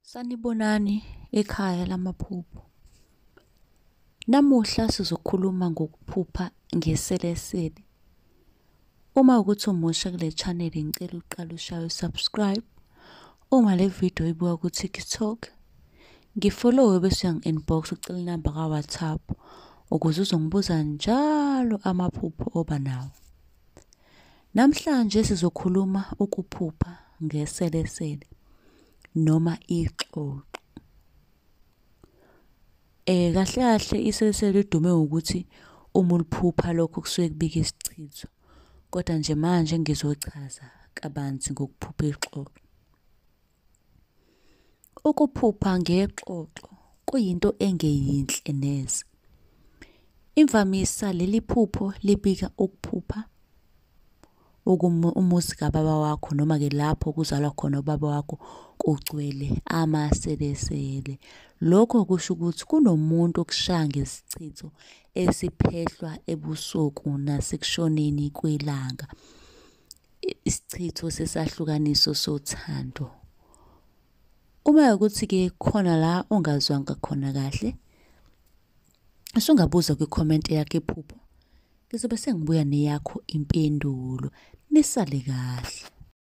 Sanibonani ekhaya lamaphupho. Namuhla sizokhuluma ngokuphupha ngeselesele. Uma ukuthi umusha kule channel ngicela uqale ushaye subscribe. Uma le video uyibuka ku-TikTok, ngifollowe bese uyangi-inbox ucela inamba ka-WhatsApp ukuze uzongibuza njalo amaphupho oba nawo. Namhlanje sizokhuluma ukuphupha ngeselesele noma ixoxo. Kahle kahle iselesele lidume ngokuthi uma uliphupha lokho kusuke kubika isichitho. Kodwa nje manje ngizochaza kabanzi ngokuphupha ixoxo. Ukuphupha ngexoxo kuyinto engeyinhle neze. Imvamisa leli phupho libika ukuphupha umuzi kababa wakho noma-ke lapho kuzalwa khona ubaba wakho kugcwele amaselesele. Lokho kusho ukuthi kunomuntu okushaya ngesichitho esiphehlwa ebusuku nasekushoneni kwelanga. Isichitho sesahlukaniso sothando. Uma kuwukuthi-ke khona la ongazwanga khona kahle, usungabuza kwi-comment yakho iphupho. Ngizobe sengibuya neyakho impendulo. Nisale kahle.